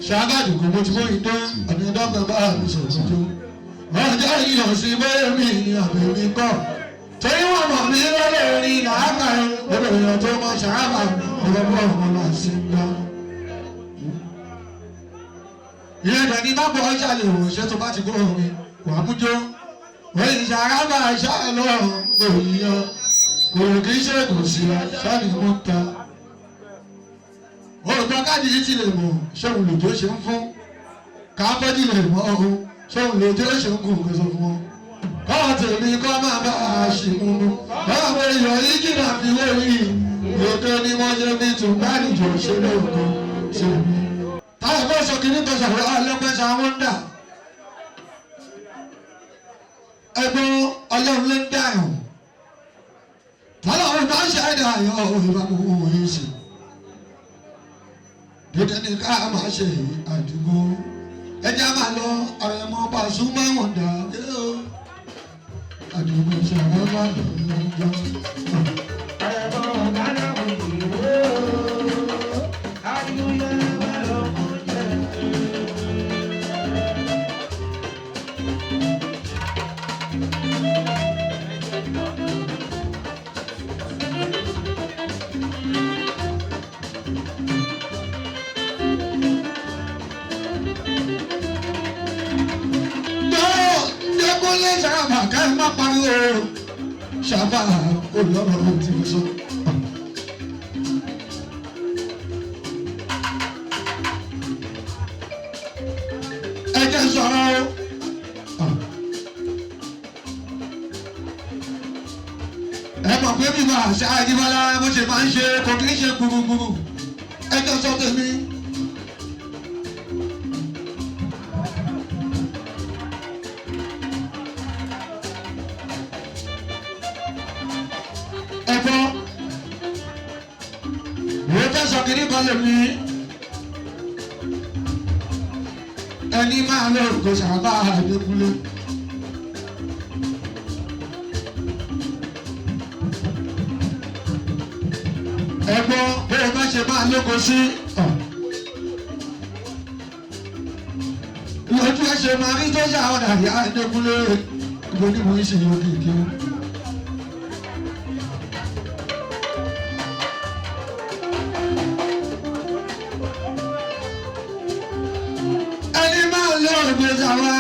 Ṣáàgàdì kò mo ti mọ ìdán àbí dọ́gba bá mi sọ̀rọ̀ tó. Ọjọ́ ìyàn sí bóyá mi ni àbí mi kọ́. Torí wọn mọ̀ mí lọ́lẹ̀ rí làákà ẹ̀ lọ́dọ̀ èèyàn tó mọ ṣàrábà ọlọ́mọ ọmọ náà sí ń lọ. Ìyẹn dẹ̀ ní bábọ̀ ọjà lè wò ṣé tó bá ti gbọ́ orin kò àmújó. Oyin ṣàrábà ṣáà lọ́rùn kò yíyan. Kò kí ṣe kò sí wa ṣáà ni mo ń ta. Olùkọ́ káàdì yìí ti lè mọ̀ ṣéun lòjó ṣe ń fún káfọ́jì lè mọ̀ ọ̀hún ṣéun lòjó ṣe ń kù kó sọ fún wọn. Kọ́ tèmi kọ́ máa bá a ṣì mú un báwo èèyàn yìí jìnnà fi wé yìí ètò ni wọ́n ṣe fi tún gbàdìjọ ṣe lóko ṣe mí. Táwọn bá sọ kìíní kan ṣàwọn ọlọ́pẹ́ ṣàwọn ń dà. Ẹ̀gbọ́n ọlọ́run ló ń dà yàn. Tọ́lọ́run bá ń ṣe ẹ̀dá yàn ìbámu òun yìí ṣe. Dídé ní ká máa ṣe àdúgbò ẹjẹ́ máa lọ àrẹ̀mọ Pasuma wọn dà dé o àdúgbò ṣàwọn máa lọ lọ́jọ́. Dẹ́kúnlé ṣàbà ká ẹ má pariwo ṣàbà olóró ti fi sọ. Ẹ jẹ́ sọ̀rọ̀ o. Ẹ mọ̀ pé bíbá àṣà Àjíbọ́lá bó ṣe máa ń ṣe kò kí ń ṣe gbùrùgbùrù. Ẹ jẹ́ sọ tèmi. Ẹ̀fọ́ ìwé fẹ́ sọ kiri kan lè ní ẹni máa lọ kó sábà Adékúnlé. Ẹ̀gbọ́n bóyá bá ṣe máa lóko sí ọ̀ lójú ẹ ṣe máa rí tó ṣàwọn àyà Adékúnlé ìbò ní mo ń ṣe yóò kìkì o. Ẹni máa lọ ògbésà wa.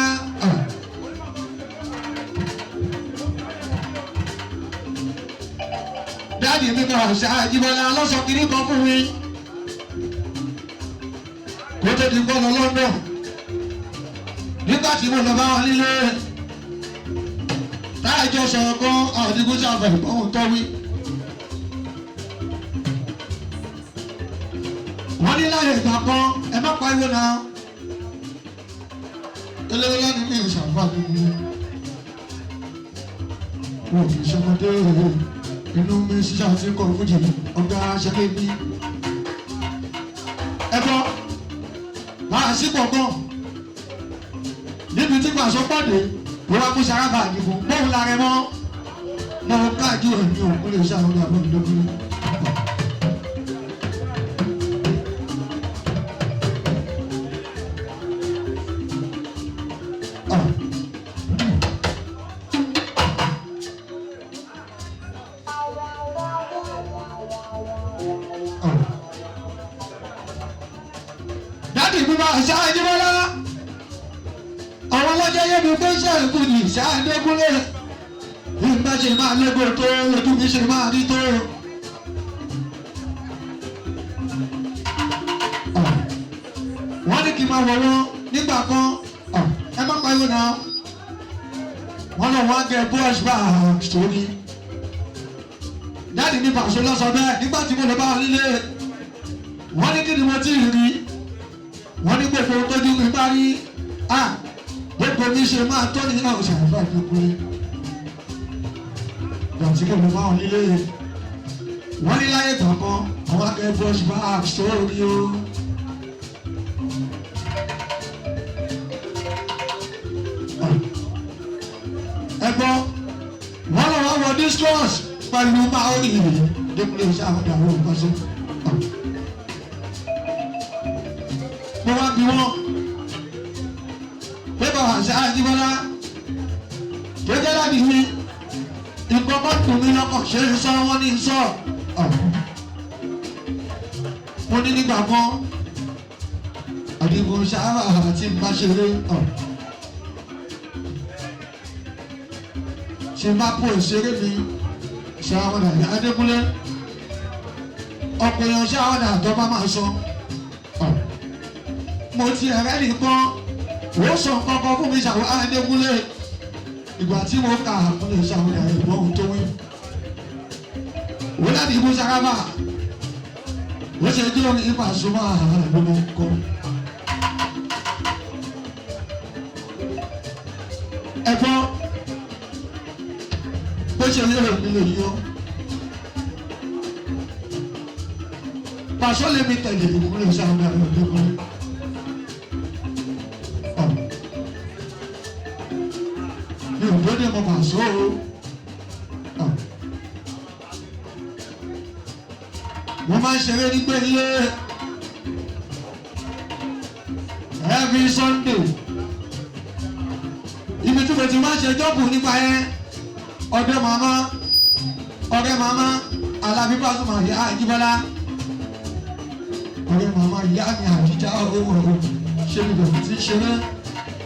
Dáàdì mi máa ṣe Àjíbọ́lá lọ́sọ̀ kiri kan fún mi. Kó tó di kọ́ lọ London. Nígbà tí mo lọ bá wọn nílé. Táàjọ sọ̀rọ̀ kan àdìgún ṣàfẹ̀ ìbọn tọ́wí. Wọ́n ní láyé ìgbà kan ẹ má pariwo náà. Eléré ní mi ìṣàǹfààní mi wọn kì í ṣọmọdé inú mi ṣíṣe àti kọ fújì ọ̀gá ṣẹlẹ̀ mi. Ẹ̀fọ́ máa sí gbọ̀ngàn níbi tí pàṣọ pàdé ló wá mú sàrábà àdìgún bóun la rẹ mọ́ mọ́ káàdì òní òkú lè ṣàwọn ọ̀gá mi lókun. Dádì mi máa ṣá Ajíbọ́lá. Àwọn ọlọ́jọ́ yé mi pé ṣẹ́ẹ̀kù ní ìṣáàdékúnlé. Bí n bá ṣe máa lógo tó ojú mi ṣe máa rí tó. Wọ́n ní kí n máa wọ̀ wọ́n nígbà kan. Ẹ má pariwo náà. Wọ́n lọ wọ́n á gẹ bọ́ọ̀ṣ bá sórí. Dádì mi pàṣẹ lọ́sọ bẹ́ẹ̀ nígbà tí mo lọ bá wọn nílé. Wọ́n ní kí ni mo ti rí, wọ́n ní gbogbo tójú mi bá rí a gbogbo mi ṣe máa tó ní àwọn ṣàǹfà ìdókòwò gbàtí kò ló máa wọn nílé wọ́n ní láyé tàn kan àwọn akẹ́kọ̀ọ́ ṣùgbọ́n àṣọ orí o. Criss-cross pẹ̀lú Maori Dékúnlé Ṣàwọ́dà owó Paso. Mo wá bí wọ́n pé bàbá àṣà Àjíbọ́lá tó jẹ́ láti mi ìkọ́ bá dùn mí lọ́kàn ṣe é sọ wọ́n ní sọ. Mo ní nígbà kan Àdìgún sábà àti bá ṣeré ṣe bá pò ìṣeré mi Ṣàwọ́dà ní Adékúnlé ọ̀pọ̀ èèyàn Ṣàwọ́dà tó bá máa sọ. Mo ti ẹ̀rẹ́ nìkan ó sọ kankan fún mi Ṣàwọ́dà Adékúnlé ìgbà tí mo kà fún mi Ṣàwọ́dà ìgbọ́n ohun tó wí. Wọ́n láti ibú sárábà ó ṣe jẹ́ orin Pasuma àgbọ̀mọ̀ kan. Ẹ̀gbọ́n bó ṣe lérò mi lè yọ. Pàṣọ lèmi tẹ̀lé ìkúnlẹ̀ Ṣàwọ́dà Adékúnlé. Mi ò dóde mọ Pàṣọ o. Mo máa ń ṣeré nígbè ilé every Sunday. Ibi tí mo ti máa ń ṣe jọ́bù nípa yẹn ọ̀dọ̀ màmá ọ̀rẹ́ màmá Alábí Pasuma ìyá Àjíbọ́lá ọ̀rẹ́ màmá ìyá mi Àjíjà owó ṣé mi bẹ̀rẹ̀ tí ń ṣeré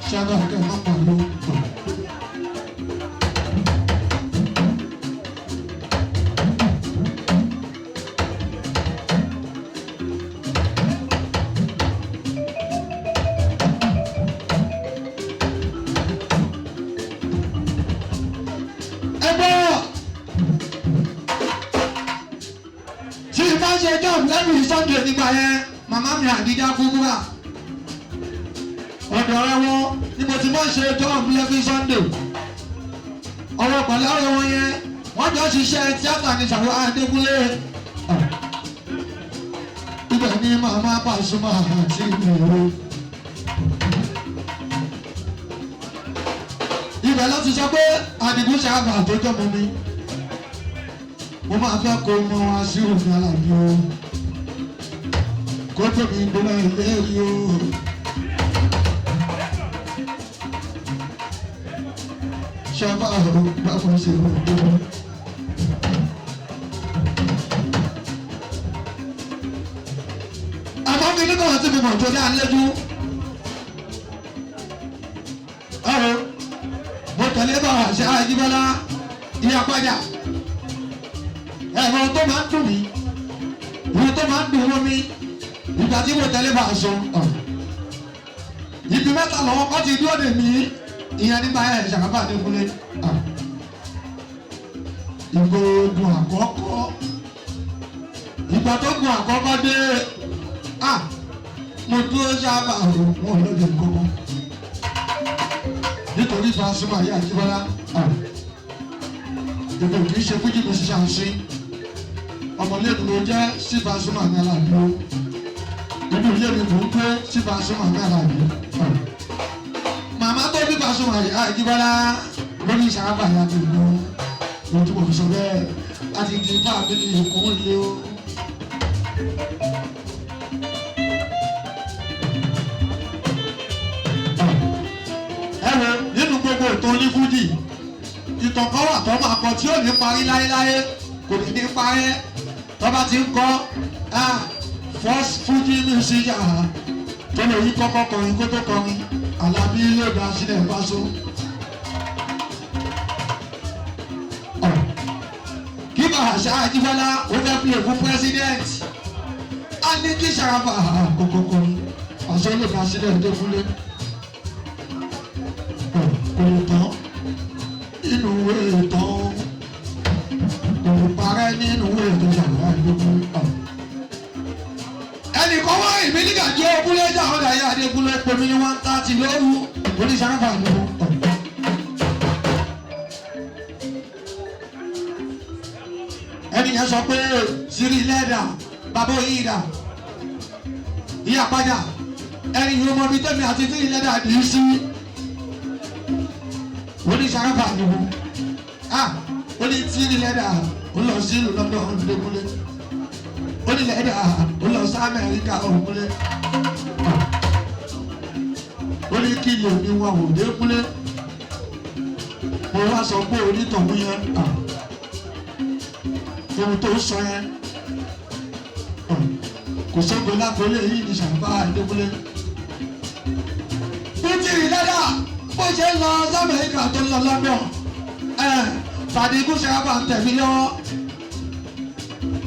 ṣáná ọ̀kẹ́ má pariwo. Tí bá ṣe job lẹ́nu Sunday nígbà yẹn màmá mi Àdìjá kúkúrà ọ̀dọ̀ rẹ wọn ni mo ti máa ń ṣe job lẹ́nu Sunday ọ̀rọ̀ pẹ̀lú ọ̀rẹ́ wọn yẹn wọ́n jọ ṣiṣẹ́ tíátà ní Ṣàwọ́ Adékúnlé ibẹ̀ ni màmá Pasuma àti ìlú ibẹ̀ ló ti sọ pé Àdìgún ṣàbà tó jọmọ mi mo máa fẹ́ kó mọ wá sí òfin Alábí o kó tóbi gbóná ilé rí o. Ṣàbà ò báwo ṣe wọ́n tó. Àmọ́ mi nígbà tí mo mọ̀ tó dá lójú. Ọ̀rọ̀ mo tẹ̀lé bàbá àṣà Àjíbọ́lá ìyá padà ẹ̀rọ tó máa ń dùn mí ìwé tó máa ń dùn wọ́n mi ìgbà tí mo tẹ̀lé bá a sọ ibi mẹ́ta lọ́wọ́ kọ́ ti dúró dè mí ìyẹn nígbà ẹ̀ Ṣàkábà Adékúnlé ìgò ogun àkọ́kọ́ ìgbà tó gun àkọ́kọ́ dé mo dúró sábà òun olóde kọ́kọ́ nítorí Pasuma yìí Àjíbọ́lá ìbò kì í ṣe fújì mi ṣiṣẹ́ àṣì ọmọlẹ́nu ló jẹ́ sí Pasuma ní Alábí o inú ilé mi mò ń gbé sí Pasuma ní Alábí. Màmá tó bí Pasuma Àjíbọ́lá lórí Ṣàkábà ìyá mi mú ohun tí mo fi sọ bẹ́ẹ̀ àti di fáàmìlì ìkún lé o. Ẹ wo nínú gbogbo ìtàn onífújì ìtàn kan wà tó máa kọ tí ò ní parí láéláé kò ní ní parẹ́ tó bá ti ń kọ first Fuji musician tó lè yí kọ́kọ́ kọrin kó tó kọrin Àlàbí ló dá sílẹ̀ Paso. Kí Bàṣà Àjíbọ́lá ó fẹ́ pè fún president á ní kí Ṣàràfà kọ́kọ́ kọrin Paso ló dá sílẹ̀ Dékúnlé kò lè tán nínú ètò kò parẹ́ nínú ètò Ṣàwọ́ Adékúnlé. Ẹnìkan wá ìmí nígbà tí ó kúlé Ṣàwọ́ Adékúnlé pè mí ní 1:30 lóru oníṣàràfà ni mo tọ̀. Ẹnì yẹn sọ pé sírí lẹ́dà bàbá òyìn ìdà ìyá padà ẹni yìí mọ ibi tẹ́mi àti sírí lẹ́dà dì í sí oníṣàràfà ni mo. Ó ní tírí lẹ́dà ó lọ sí ìlú London Dékúnlé. Ó ní lẹ́dà ó lọ sí Amẹ́ríkà Ògúnlé. Ó ní kí lè ní wọn ò Dékúnlé. Mo wá sọ pé onítọ̀hún yẹn ohun tó sọ yẹn kò sóko lágbolé yìí ní sàǹfà Dékúnlé. Bí tírí lẹ́dà bó ṣe ń lọ sí Amẹ́ríkà tó ń lọ London fàdíkù sábà ń tẹ̀mí lọ́wọ́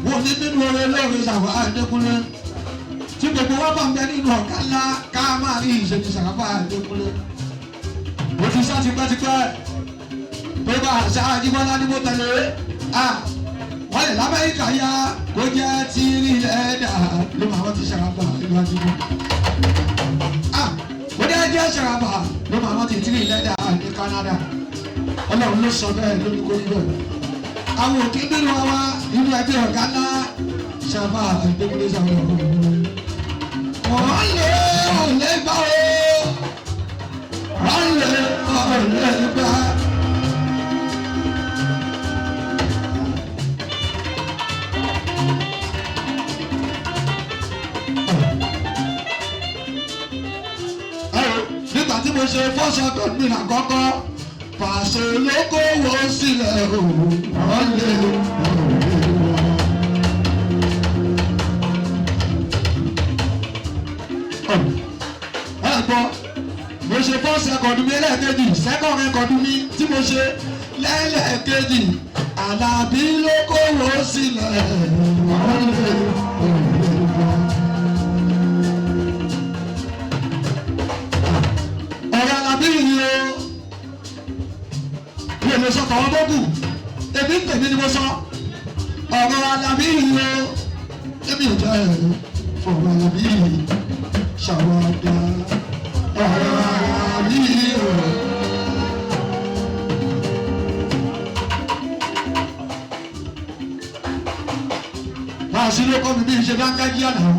wọ́n ní nínú oore lóore sàfà Adékúnlé tí gbogbo wa bá ń bẹ nínú ọ̀gá ńlá ká máa rí ìṣèjì sàfà Adékúnlé mo ti sá tipẹ́tipẹ́ tó bá àṣà Ajíbọ́lá ní mo tẹ̀lé wọ́n lè l'Amẹ́ríkà yá kó jẹ́ tí rí lẹ́dà ló máa wọ́n ti sàfà ìlú Ajíbọ́ kó dẹ́ jẹ́ sàfà ló máa wọ́n ti tí rí lẹ́dà ní Canada. Ọlọ́run ló sọ bẹ́ẹ̀ lórí kórí bẹ́ẹ̀. Àwọn òkè nínú wa nínú ẹgbẹ́ ọ̀gá ńlá ṣàfà Adékúnlé ṣàfà ọ̀gbọ̀n. Wọ́n lé òlé gbá o, wọ́n lé òlé gbá. Nígbà tí mo ṣe fọ́ṣọ tó gbìn àkọ́kọ́. Pàṣẹ lókòwò sílẹ̀ òun wọ́n lé òun wọn. Ẹ gbọ́, mo ṣe first record mi lẹ́ẹ̀kejì, second record mi tí mo ṣe lẹ́ẹ̀kejì, Àlàbí lókòwò sílẹ̀ òun wọ́n lé òun wọn. Ọ̀rọ̀ Àlàbí yìí o mi ò lè sọ tọwọ́ bó kù èmi ń tèmi ni mo sọ ọ̀rọ̀ Àlàbí yìí o èmi ò jẹ́ fọ̀rọ̀ Àlàbí yìí ṣàwádà ọ̀rọ̀ Àlàbí yìí o. Báàsì ló kọ́ mi bí ṣe dángájíà náà.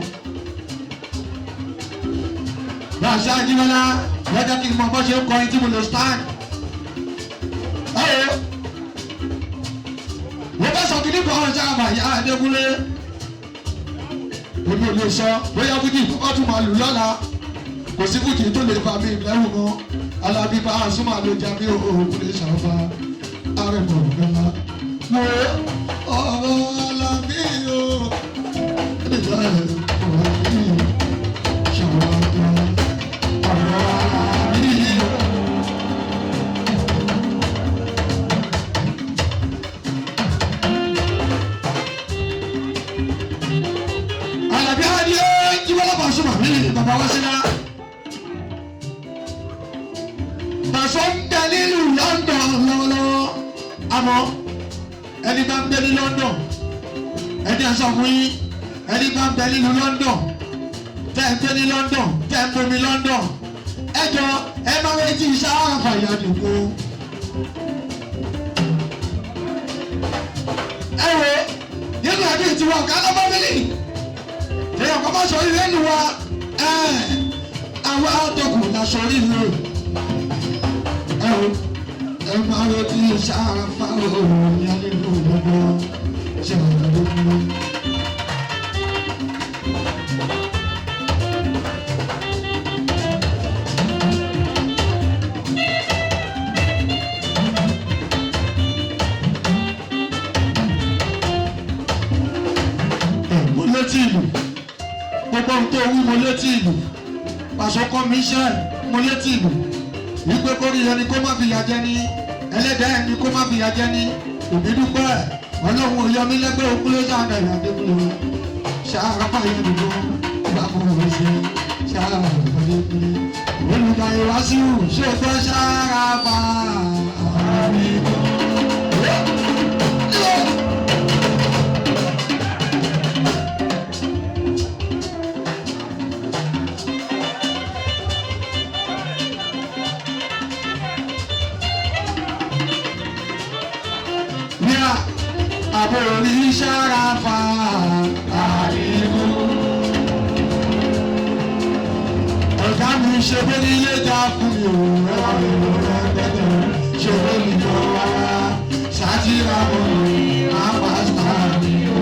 Báàsì Ajíbọ́lá lọ́jọ́ kí n mọ bó ṣe ń kọrin tí mo lè stand. Báwo wọ́n bá sọ kí ní kọ́ ọ̀ṣà àbàyà Adékúnlé èmi ò lè sọ bóyá fújì tó bá tún máa lù lọ́la kò sí fújì tó lè fa mi lẹ́rù mọ́ Alábí bá a súnmọ́ àlejò àbí òògùn lè ṣàfà àrẹ̀mọ̀ gbẹ́lá mo ọ̀rọ̀ Alábí o ẹ̀dá ọ̀rọ̀ Alábí ṣàwádà ọ̀rọ̀ Alábí o. Àlàbí adé jíwọ́lá Pasuma mi bàbá wá sílá. Pàṣọ ń bẹ nílùú London lọ́wọ́lọ́wọ́. Àmọ́ ẹni bá ń bẹ ní London ẹni ẹ sọ fún yín ẹni bá ń bẹ nílùú London tẹ́ ẹ gbé ní London tẹ́ ẹ bomi London ẹ jọ ẹ má retí iṣẹ́ àràfà ìyàdìgbò. Ẹ wo nínú ẹbí tiwọn ọ̀gá lọ́mọ mílì èèyàn kan bá sọ ilé nu wa àwọn àtọkùn la sọ ilé ẹ o ẹ máa retí sáfà òun yá nínú gbogbo ṣe àdúgbò. Mo létí ìlú gbogbo ohun tó wí mo létí ìlú Pàṣọ kọ́ mi iṣẹ́ mo létí ìlú wípé kórì ẹni kó má fìyà jẹ ni ẹlẹ́dàá ẹni kó má fìyà jẹ ni òbí dúpẹ́ ọlọ́run ò yọ mí lẹ́gbẹ́ òkúlé sáà ìyá dẹ́kúlé ṣàràpá yẹn dùdú bá mo rò ṣe ṣàràpá dẹ́kúlé olùkọ́ ìwáṣíù ṣé o gbọ́ ṣàràpá àmì. Àbòrí ṣàràfà àríwó. Ọ̀gá mi ṣe bó ní ilé dá fún mi ò rẹ̀ rẹ̀ gbẹ́dẹ̀ ṣe bó ní lọ wá. Àti àwọn àpáta mi o.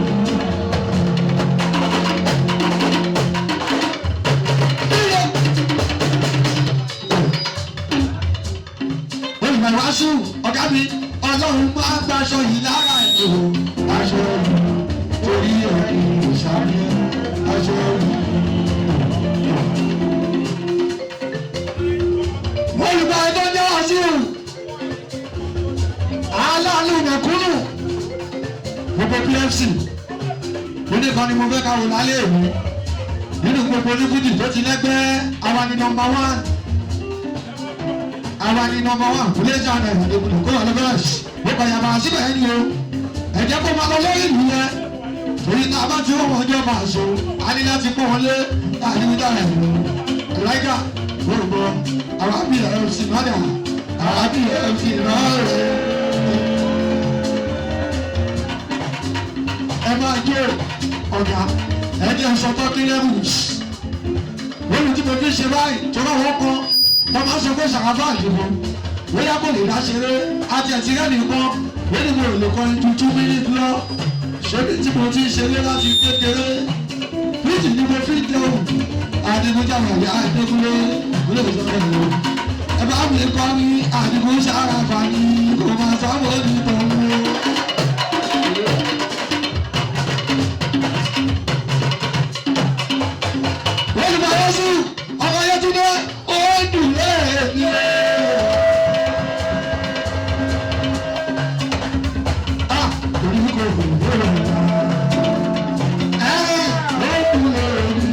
Olùmọ̀wáṣù ọ̀gá mi, ọlọ́run máa ń gbaṣọ yìí lára ẹ̀ o. Aṣọ yìí torí ẹ̀ kì í sáré aṣọ yìí. Olùgbà tó jẹ́ wàṣíù aláàánú mẹ̀kúnnù gbogbo PFC oníkan ni mo fẹ́ ká wò lálẹ́ èmi nínú gbogbo onífújì tó ti lẹ́gbẹ́ àwa ni nọ́mbà wán, àwa ni nọ́mbà wán. Kúlẹ̀ṣà náà ìdìbò kó lọ lọ́bẹ̀rẹ̀ ó kọ̀ yàrá síbẹ̀ ẹni o. Ẹ̀jẹ̀ kó máa lọ lórí ìlú yẹn torí tá a bá ti wọ́n ọjọ́ máa so a ní láti pọ́n wọn lé àdúgbò rẹ̀ láìka gbogbo àwa bí MC mọ́dà àwa bí MC rọ́ọ̀rẹ́. Ẹ máa jó ọ̀gá ẹ jẹ́ sọ tọ́kí lẹ́bùs lórí tí mo fi ṣe báyìí tó bá wọ́n kan wọ́n máa sọ pé ṣàkàfà àdìbò bóyá kò lè dá ṣeré àti ẹ̀tí rẹ̀ nìkan lórí mo lè kọrin ju 2 minutes lọ. Ṣébi tí mo ti ń ṣeré láti kékeré fíjì ni mo fi ń dẹrùn adigunjalè àyà Adékúnlé olóògbé sọ̀rọ̀ ẹ bá mi kọ́ ní Adigun ṣàràfà ní kò máa sáwọ́ ní tọ̀hún. Olùbáyọ̀sù ọmọ Yẹtúndé ó dùn lẹ́ẹ̀mí. Ah, orí kò kò lóore. Ẹ ó dùn lẹ́ẹ̀mí.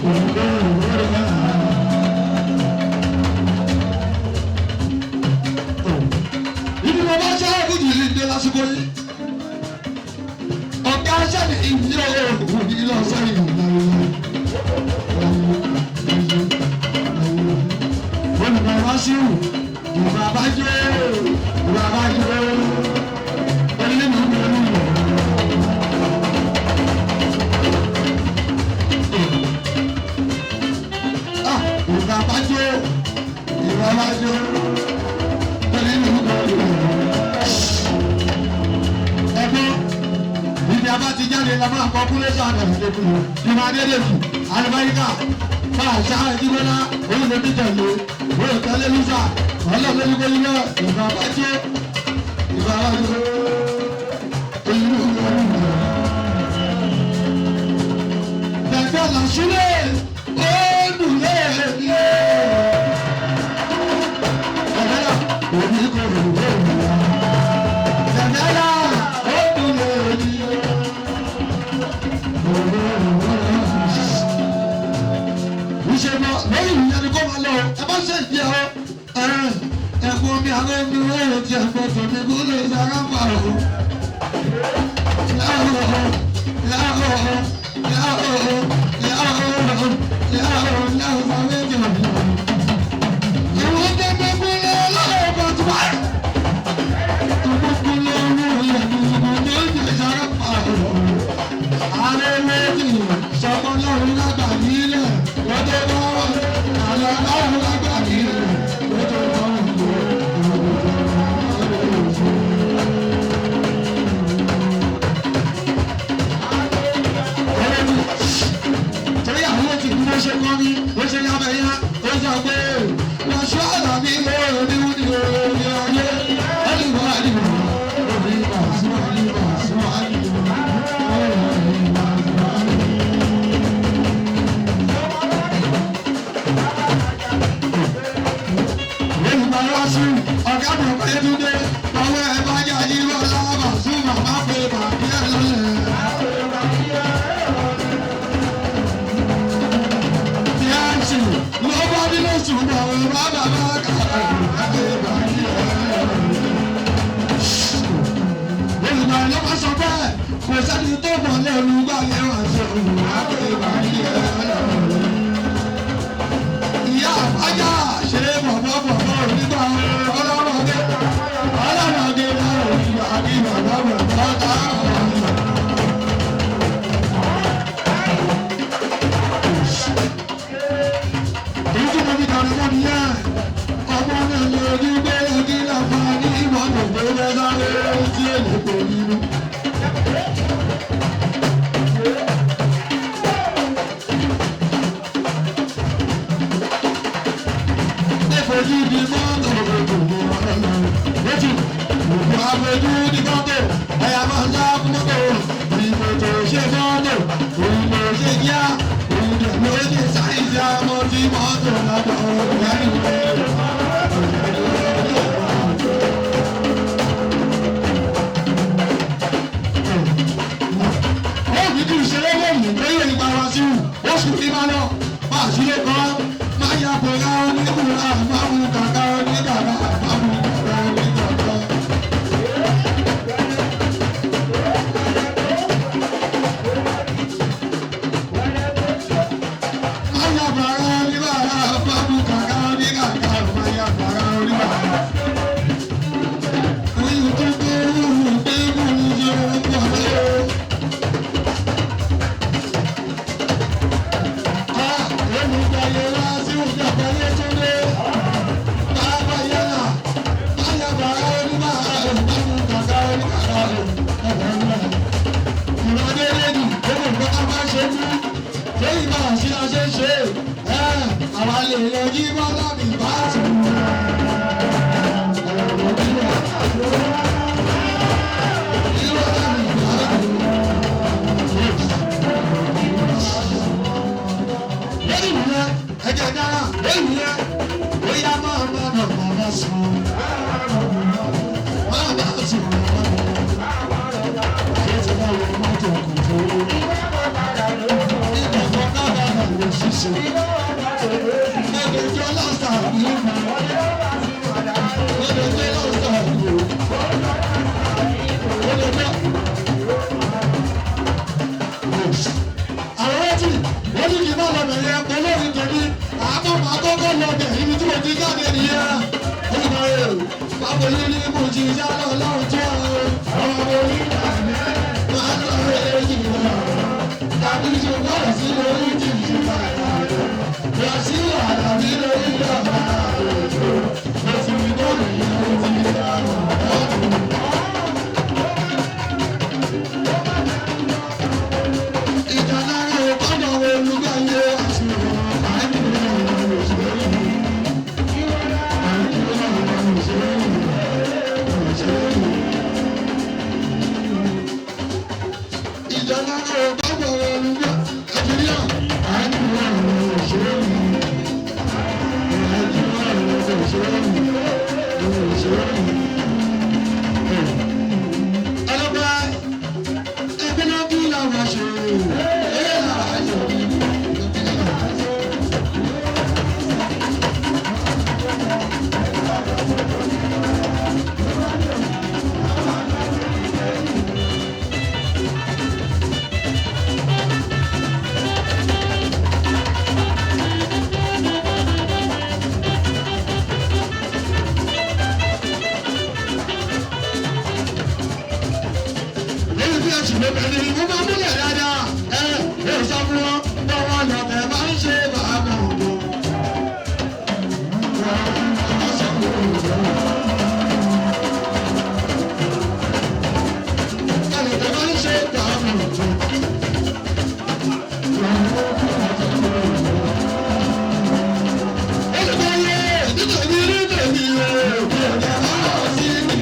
Orí kò lóore. Ibi mo bá ṣe àbújù yìí dé lásìkò yìí. Ọ̀gá sẹ́ni ìdí òògùn ní lọ sẹ́yìn olùbàwáṣíù ìbàbájọ́ ìbàbájọ́ onímọ̀ ìbàbájọ́ ìbàbájọ́ onímọ̀ ẹgbẹ́ ibi a bá ti jáde la máa kọ kúlẹ̀ sáà nàìjíríà ìmọ̀ adédèjì alùbáríkà bá a ṣá ẹdínwọ́lá olùdókè tẹ̀lé olùtẹ̀lé lùsà ọlọ́ọ̀lẹ́lẹ́gbẹ̀lẹ́ ìgbà bá jẹ́ ìgbà bá jẹ́ ìlú bẹ̀bẹ̀ làṣúlẹ̀ ó dùn lẹ́ẹ̀lẹ́ bẹ̀bẹ̀ là òní kò rò ó bẹ̀bẹ̀ là ó dùn lẹ́ẹ̀lẹ́. Ìṣe lọ lórí ìyẹn ni kó máa lọ ẹ bá ṣe ìdí ẹ ẹ̀gbọ́n mi àwọn ẹni rẹ̀ ti ẹ̀gbọ́n tèmi kó lè sára pa o. Láàrọ̀ láàrọ̀ láàrọ̀ láàrọ̀ láàrọ̀ láàrọ̀ méjì ọ̀dọ́. Ìwọ́n tẹ́gbẹ́ kúlẹ̀ ọlọ́run bá ti wá. Ìwọ́n kúlẹ̀ ọlọ́run yẹn ni ìwọ́n méjì sára pa o. Ààrẹ méjì sọmọ lọ́run lágbà nílẹ̀ lọ́jọ́ lọ́wọ́ àlọ́ lọ́run lágbà nílẹ̀ lọ́jọ́ lọ́run torí àwọn tí mo ṣe kọ́ ní ó ṣe yábẹ̀ yá ó sọ pé wọ́n ṣọ́ àlàbí lóòrùn ní orí ayé ẹnìwọ̀n àdìwọ̀n òbí bàṣọ́ àdìbàṣọ́ àdìwọ̀n. Olùbáràsù ọ̀gá mi ọ̀pẹ Yétúndé ọwọ́ ẹ bá yá yíwọ́ lábà sún màmá pé bàbí ẹ lọ́lẹ̀. Tíyáǹsì ló bá nílé sùn bọ̀ wọ́n bá bàbá kàkà pé bàbí ẹ lọ́lẹ̀. Olùbárà ló máa sọ bẹ́ẹ̀ kò sẹ́ni tó mọ̀ lẹ́nu gbàlẹ́ wà sọ̀rọ̀ àpè bàbí ẹ lọ́lẹ̀. Ìyá àfájà ṣe bọ̀bọ̀ bọ̀bọ̀ nígbà ọlọ́mọdé ọlọ́mọdé náà ìgbà kí bàbá bàbá tá ọ̀rọ̀. Èyí tí mo fi dàrú mọ́ nìyẹn, ọmọ náà lè ní gbé kí láǹfààní ìmọ̀nà. Bóyá mo ti mọ́tò lọ́dọ̀ òyìnbó. Ó fi kí ìṣeré lóyún lóyè nípa wa sí wù ó sì fi máa lọ máa sílé kan máa yà bọ̀rá oníkùnrin máa mú kàkà oníkàkà máa mú kàkà oníkàkà. Máa yà bọ̀rá oníbàrá máa mú kàkà oníkàkà máa yà bọ̀rá oníbàrá. Oyún tó gbé wúwo gbé wúwo ṣe é pọ̀ lé. Ẹ̀jẹ̀ dára lẹ́yìn yẹn, bóyá máa máa nà máa sùn. Máa máa sùn máa ṣe ti bá wọ mọ́tò kò tó. Ìdàgbọ́ náà bá wọ ṣíṣe. Mọ̀lẹ́jọ́ lọ́sà ní. Mọ̀lẹ́jọ́ lọ́sà ní. Mọ̀lẹ́jọ́. Àwọn ẹtì wọ́n ní kí n má lọ bẹ̀rẹ̀ olórin tèmi àmọ́ màá kọ́kọ́ lọ bẹ̀ ibi tí mo ti jáde nìyẹn. Ó ti máa rẹ̀ báwo yìí ní mo ti yá lọ lọ́run tó ọmọ orí máa lọ rẹ̀ yìí lọ. Tàbí ṣe wọ́n sí lórí ti ṣe bàtà rẹ̀. Lọ sí àdàbí lórí lọ́ba rẹ̀. Mo ti fi bọ́ọ̀lù yìí mo ti dá ọ̀rọ̀. Ìjàlára ò gbọ́dọ̀ wo olùgbàyè àṣùwọ̀n àìní Ìjàlára ò gbọ́dọ̀ wo olùgbàyè Ọlọ́pàá ẹgbẹ́ náà bí làwọn ṣe é láàyò. Lórí bí ẹ̀sùn ló bẹ̀rẹ̀ ni mo máa múlẹ̀ dáadáa. Ẹ ẹ sọ fún wọn bọ́ wọn lọ bẹ̀ máa ń ṣe bàbá òdo. Ẹlẹ́dẹ̀ máa ń ṣe bàbá òdo. Olùkọ́yé nítorí nítorí òkè ọ̀dẹ̀ máa sí mi.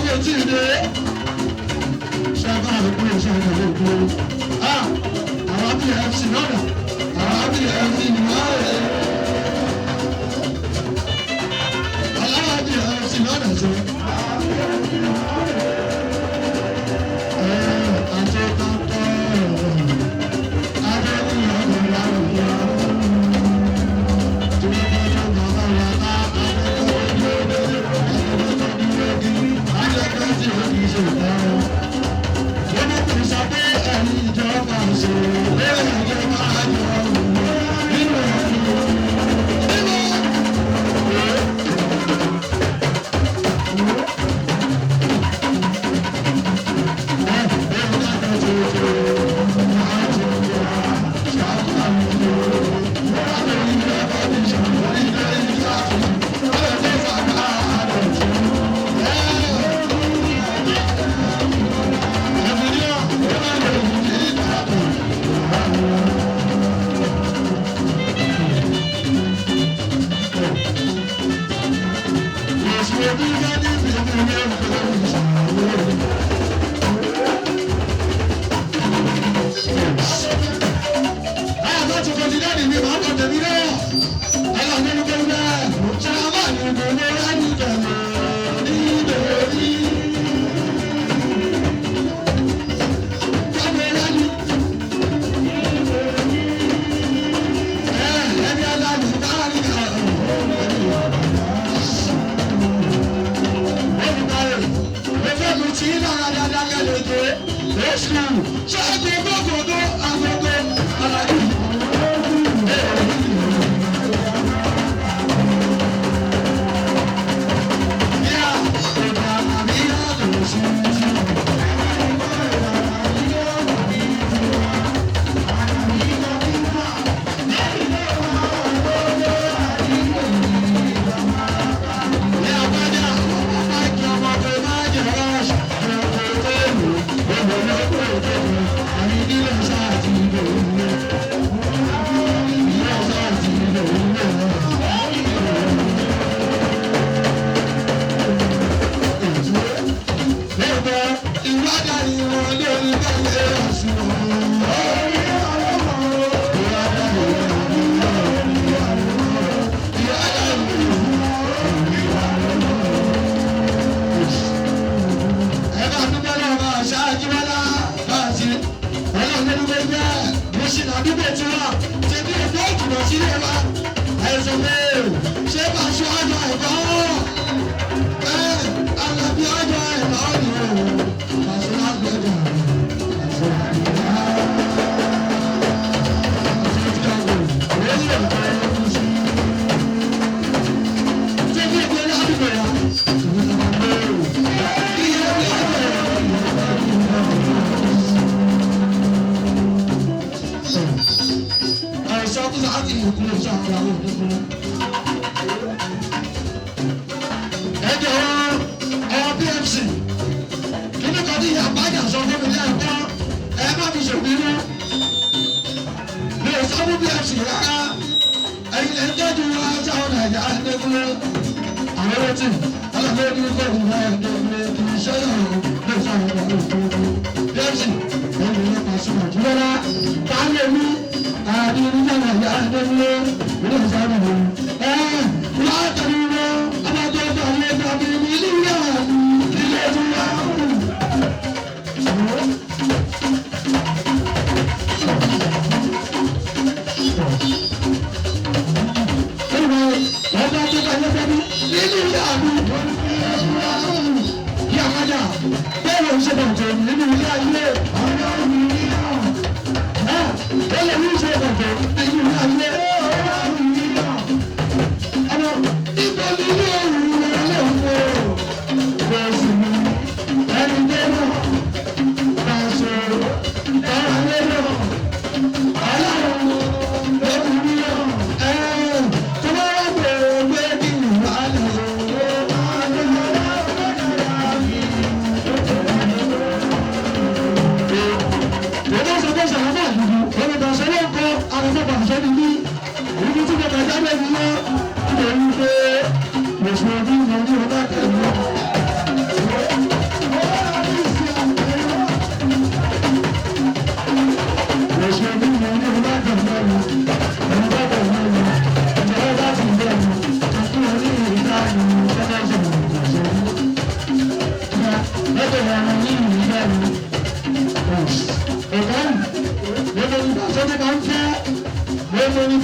mi ò tí ì dé. Ṣẹ́gun àdúgbò ṣẹ́gun àdúgbò. Àwọn BFC lọ́dà. Àwọn BFC ni wọ́n rẹ̀. Aláwọ̀ BFC lọ́dà ṣe. Àti tọ́tọ́.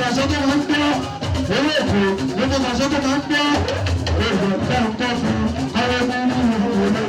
tàṣọ tó máa ń gbọ́ owó èkó gbogbo tàṣọ tó máa ń gbọ́ èdè dáńtọ́ fún ọwọ́ nínú ìwé.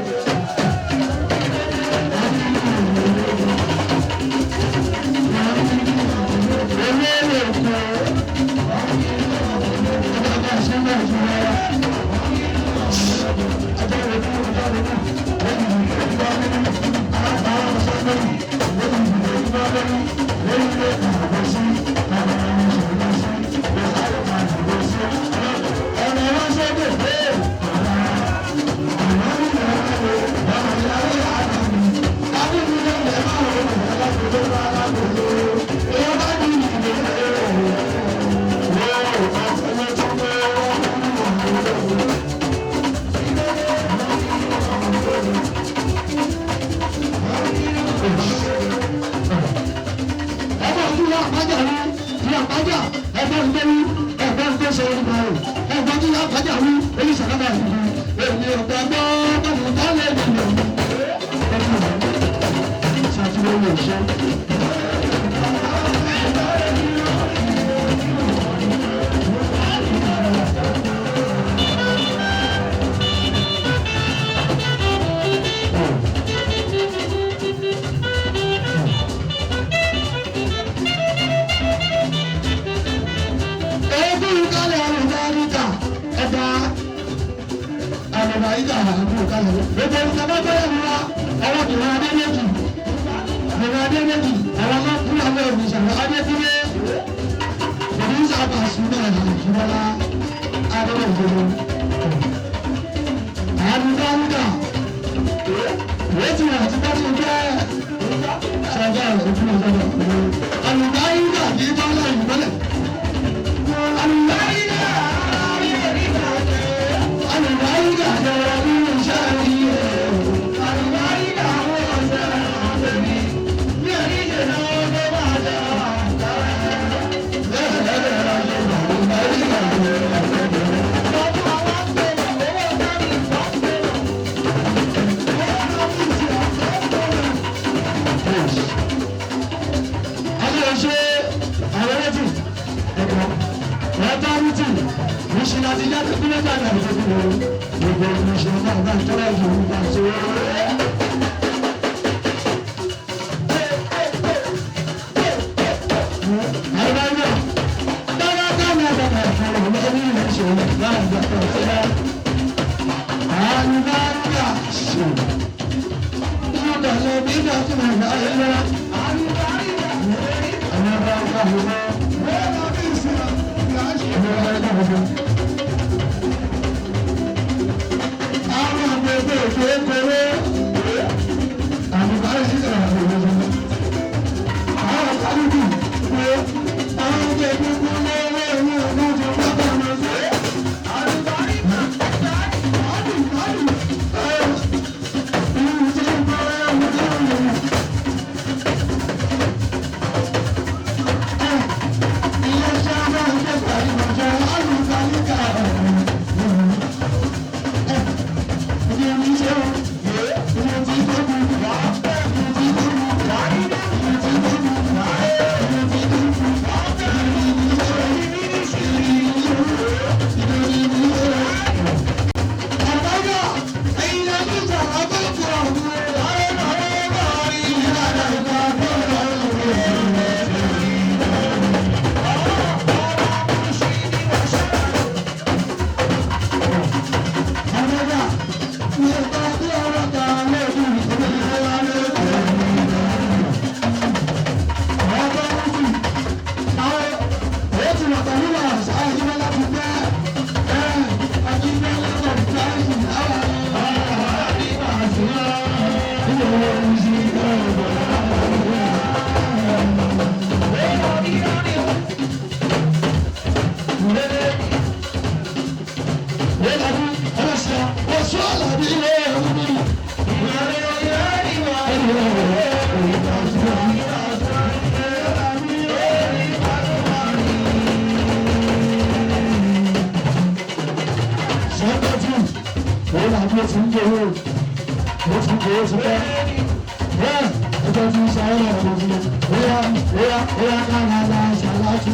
Ọjọ́ tí ń ṣayé ọ̀rọ̀ mi. Óyá óyá óyá kára la ṣàlàtú.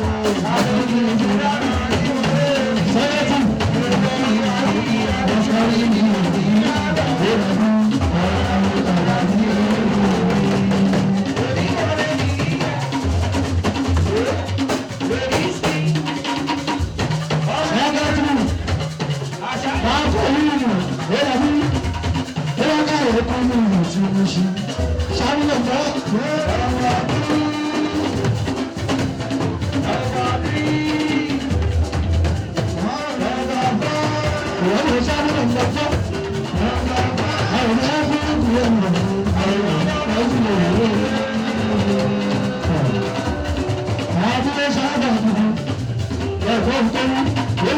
Sẹ́yẹ́tì. Ọ̀sẹ̀ mi ò ní ìrọ̀lú ọ̀rọ̀ ọ̀rọ̀ mi.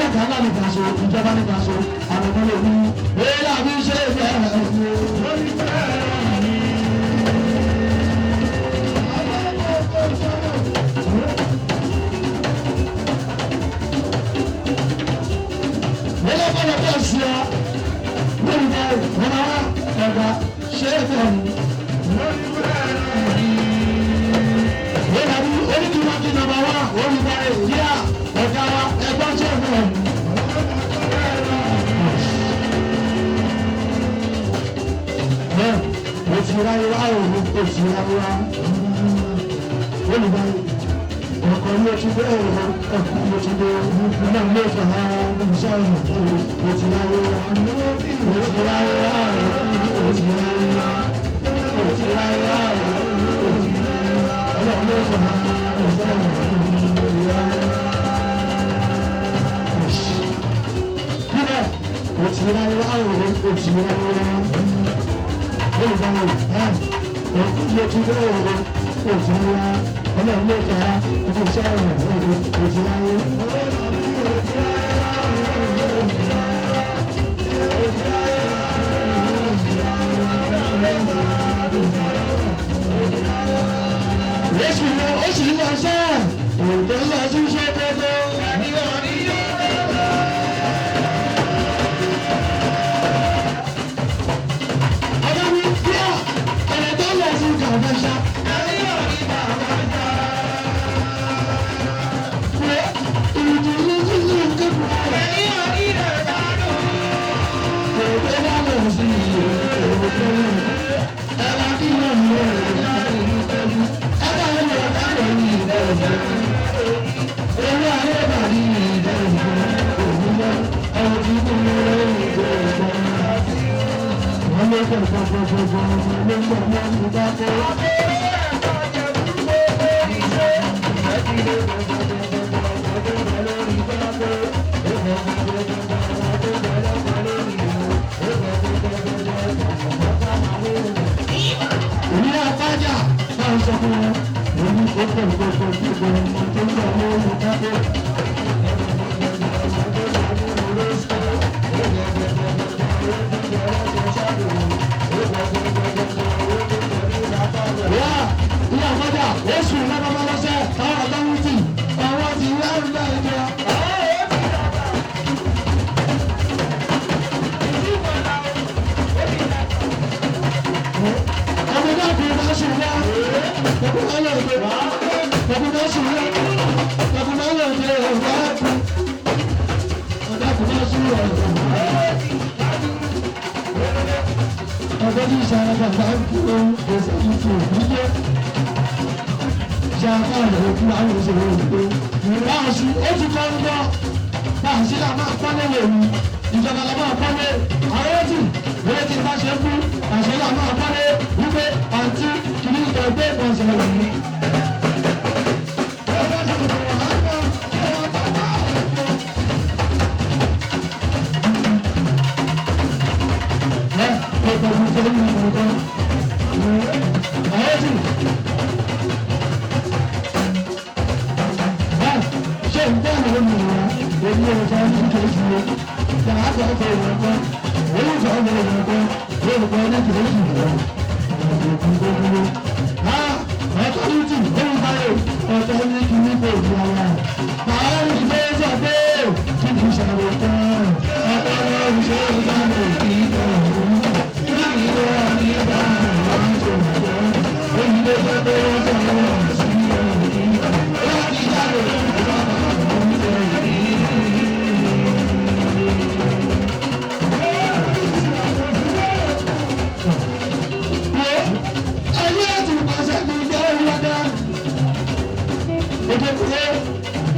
Ìjọba nípa so àwọn ọmọ lè wú. Èyí làbí ṣe é fẹ́ ẹ̀. Ọkọ̀ ló ti dé ọ̀rọ̀ ọkọ̀ ló ti dé náà ló fà á ṣe ọ̀rọ̀ ó ti ráyé wá ó ti ráyé wá ó ti ráyé wá ó ti ráyé wá ó ti ráyé wá ọlọ́run ló fà á ṣe ọ̀rọ̀ ó ti ráyé wá. Bíbẹ̀ ó ti ráyé wá ó ti ráyé wá olùdarí ẹ̀ ọkọ̀ ló ti dé ọ̀rọ̀ ó ti ráyé wá ọlọ́run ló fà á ṣe ọ̀rọ̀ ó ti ráyé wá. Jésù lọ, ó sì lọ sẹ́, òǹtẹ̀ lọ sí iṣẹ́ gbogbo. Ọlọ́run bí ọ, ẹ̀rẹ̀ tó lọ sí kàfẹ́ṣá.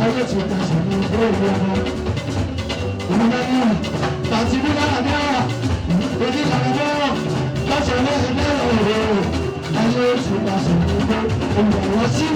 Ayé ti pàṣẹ ní ìlú ọmọ. Ìlú tàbí bí lára ní ọ̀rọ̀ òní lára ní ọ̀rọ̀ lọ́sọ̀ lẹ́yìn lẹ́yìn ọ̀rọ̀ ayé ti pàṣẹ ní ìlú olùwọ́ sí.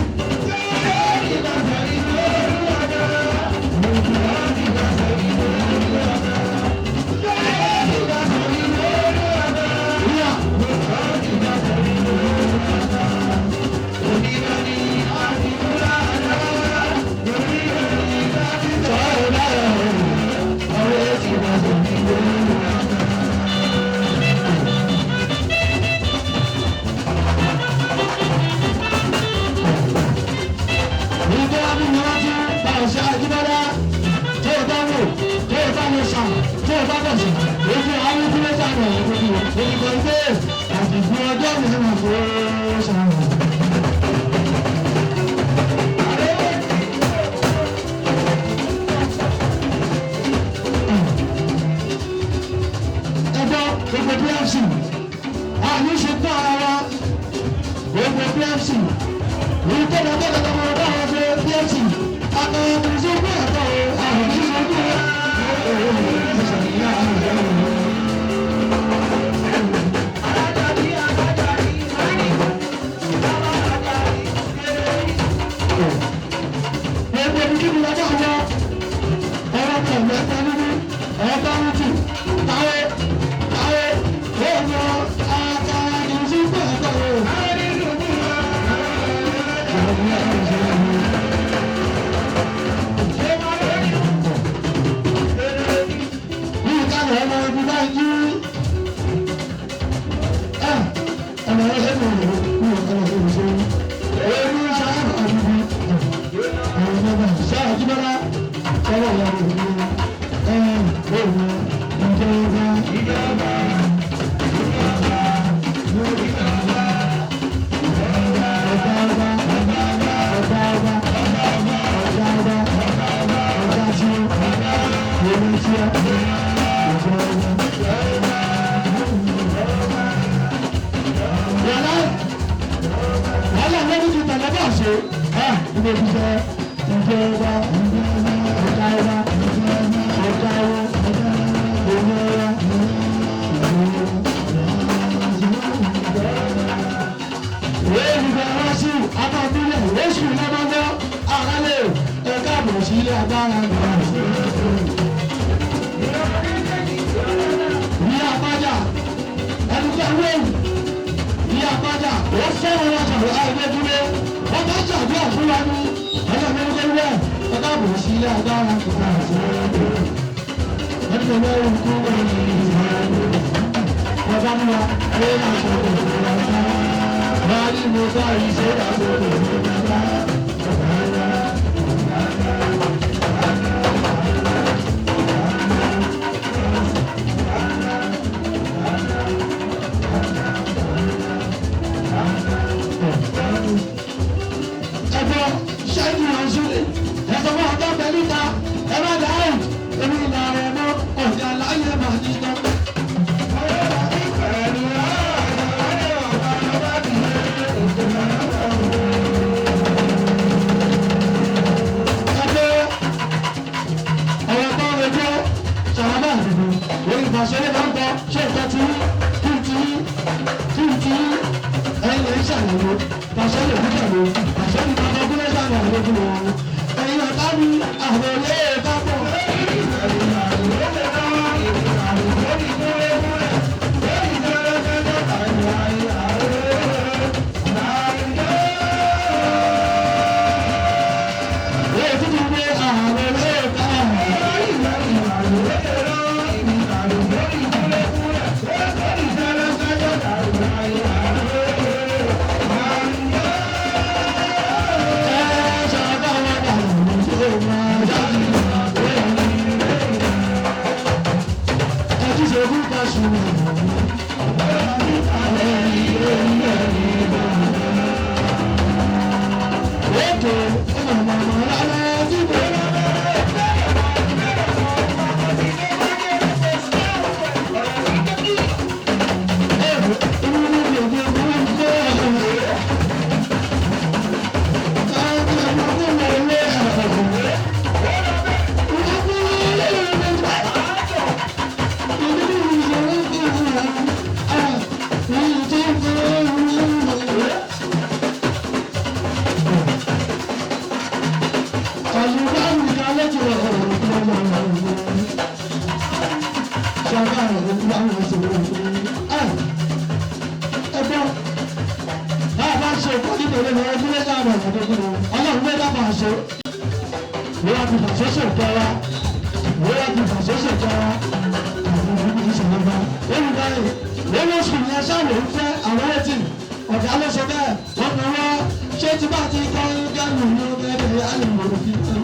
Ẹgbọ́ gbogbo PFC àní ṣe tán ara wa gbogbo PFC èyí tó lọ bẹ́ẹ̀ lọ́wọ́ ọba àwọn ṣe PFC àtàwọn ìṣòwò ẹ̀kọ́ àwọn ìṣòwò ẹ̀kọ́. Gbogbo ibi kí ni lọ́jọ́ àwọn ọ̀rọ̀ kan lẹ́ta nínú ọ̀rọ̀ bá ń tù táwé táwé ó lọ àtàrà ìṣúgbà ẹ̀kọ́. Bí ìkànnì ọmọ ibi bá ń jí ọmọ ẹgbẹ́ mi ò ní ọmọ ẹgbẹ́ mi èmi sáà àdúgbò àwọn ọmọ sáà jíbọ́lá ọwọ́ ìyá rẹ̀ ní ẹ̀ òun ìjọba wàhálà lórí ti tẹ̀lé bá ṣe ilé iṣẹ́ ìjọba ọ̀gá ọba ọ̀gá ọba òun ọ̀rọ̀ èyí wá sí abábílẹ̀ oṣù lọ́mọdé àrálẹ̀ ẹ̀ka àbọ̀ sí ilé agbára náà. Ìyá àbájá ẹni tó wéwù ìyá àbájá ó fẹ́ràn wọn sọ̀rọ̀ àìlẹ́dúró wọ́n bá ṣàdúrà fún wa ní ọlọ́mọdé wẹ̀ ẹ̀ka àbọ̀ sí ilé agbára náà. Ẹni tó wéwù kú wọ́n ní ìlú bàbá mi wa ló yà sọ̀rọ̀ báyìí mo bá iṣẹ́ àgbọ̀dọ̀ mi bàbá. Ẹ̀fọ́ ṣẹ́yìn ìrànṣúlẹ̀ ẹ̀sọ́ fún ọjọ́ pẹ̀lú ta ẹ má dá out èmi ìlànà ẹ̀mọ́ ọ̀sẹ̀ àlàyé màá ní tán. Ẹgbẹ́ ọ̀rọ̀ tó ń rojọ́ ṣàlámà àdìgbò orí ìbáṣẹ́lẹ̀ máa ń bọ ṣé nǹkan ti rí kí n ti rí kí n ti rí ẹ̀yin lè ń ṣàyẹ̀wò bàṣẹ́lẹ̀ ń ṣàyẹ̀wò bàṣẹ́lẹ̀ máa bọ gúnlẹ̀ ṣàyẹ̀wò fún wọn. Ẹ̀yin ọ̀tá mi àwọn olè bá bọ̀. Èyí tuntun gbé àwọn olè bá bọ̀. Ẹ ṣàbá wọn dàrú ṣé máa dá. Ọ̀gá ló sọ bẹ́ẹ̀, wọ́n mọ̀ wọ́n ṣé tí bá ti kọ́ ń gẹ́rù ní ọgbẹ́ ẹ̀rẹ́ àlùmọ̀ òfin kan.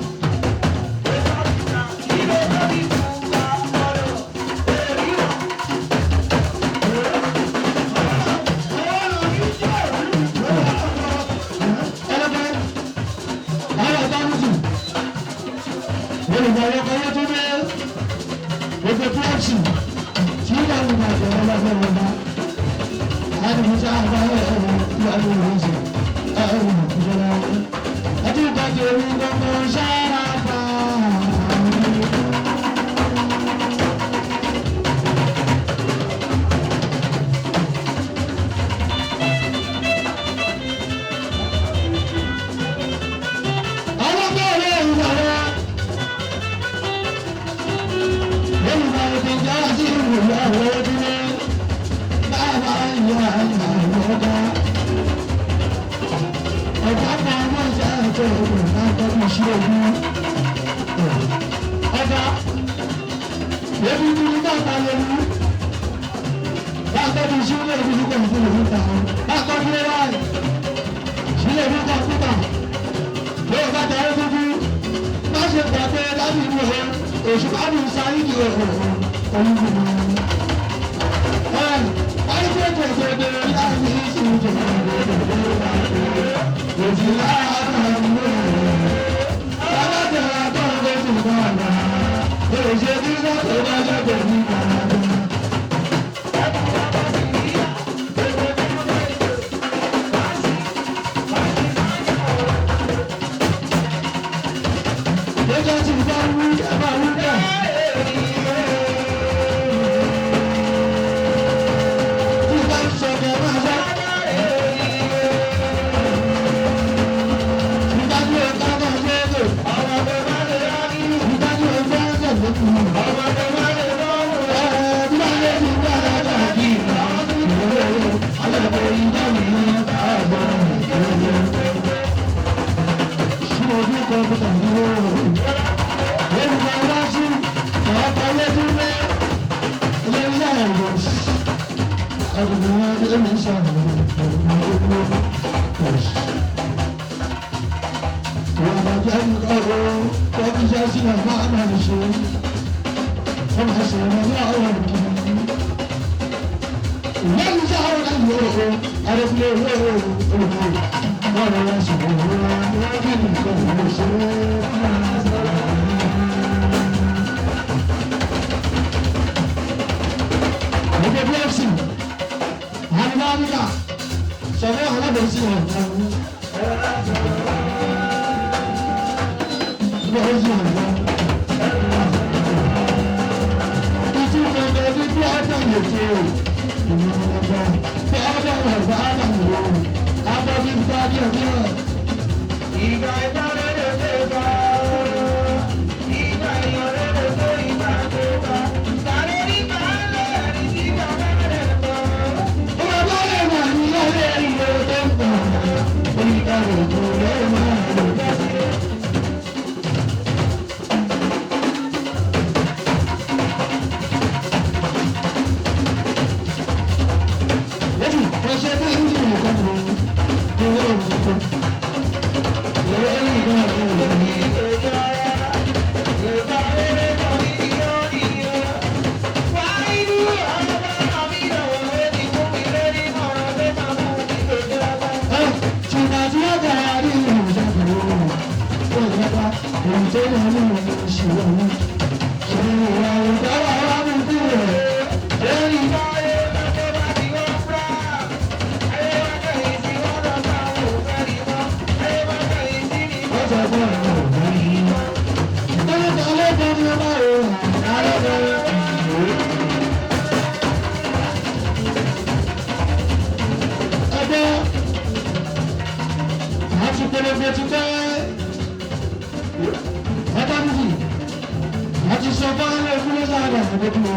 Sọ fún alẹ́ fún sáadà àdókòwò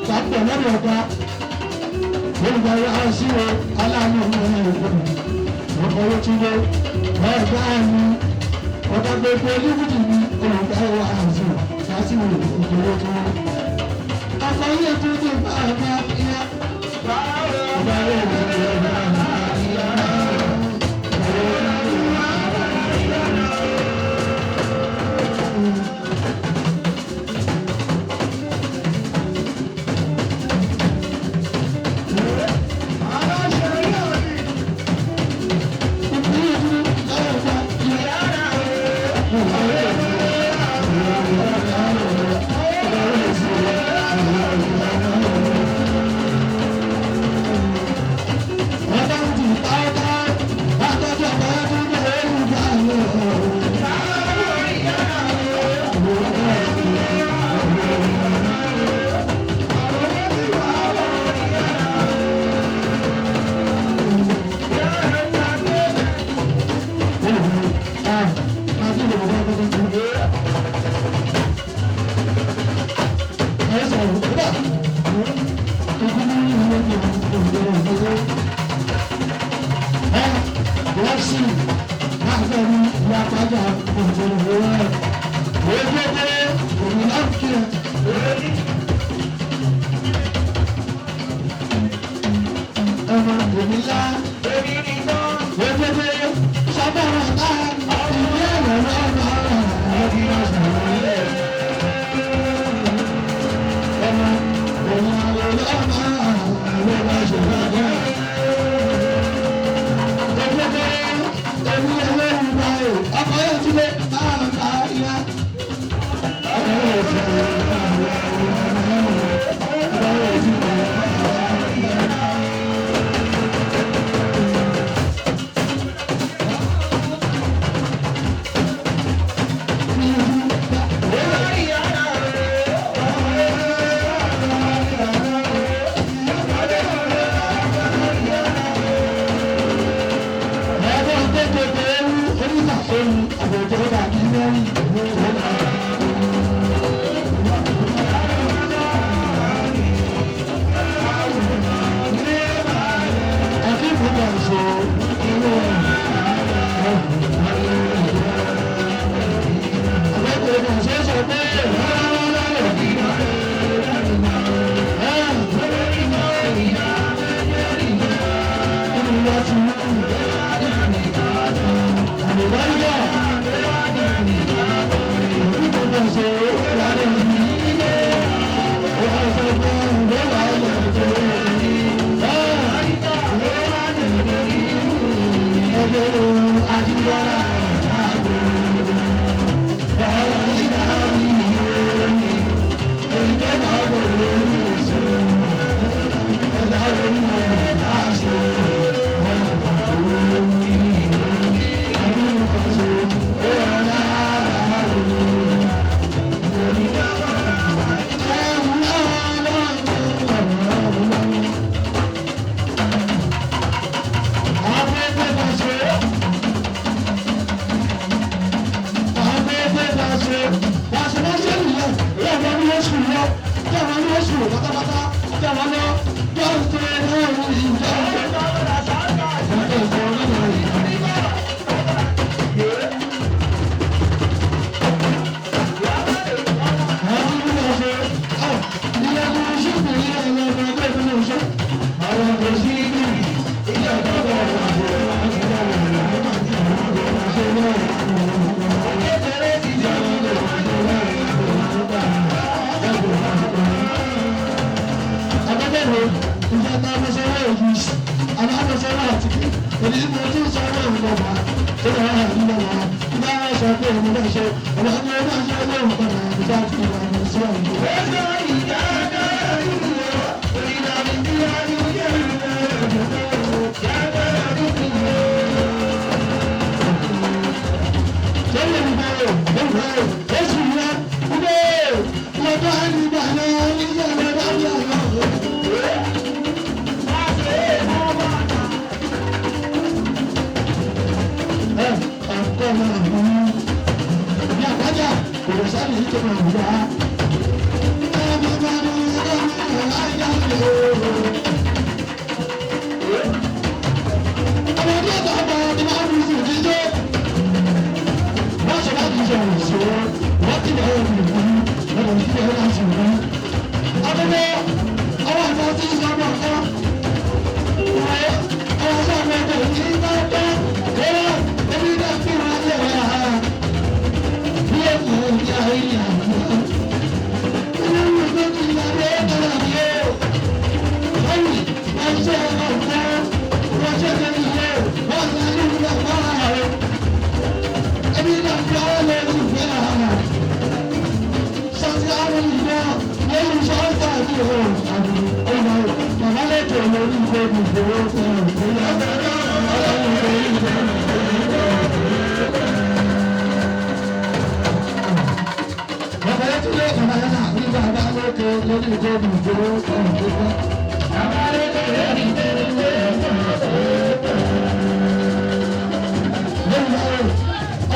tàbí lọ́dọ̀ ọ̀gá olùdarí àṣírò aláàánú ọmọ ẹ̀kọ́ ọkọ̀ owó tún lé ọ̀gá ẹni ọ̀gá gbogbo olúbùdì ní olùdarí àṣírò àṣírò ọkọ̀ owó tún lé. Ọkọ̀ ilé tó dé bá ọ̀gá ìyá ọ̀gá rẹ̀.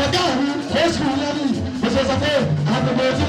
Ọ̀gá mi, ó sùn lẹ́nu, ó ṣe sọ pé àgbègbè tí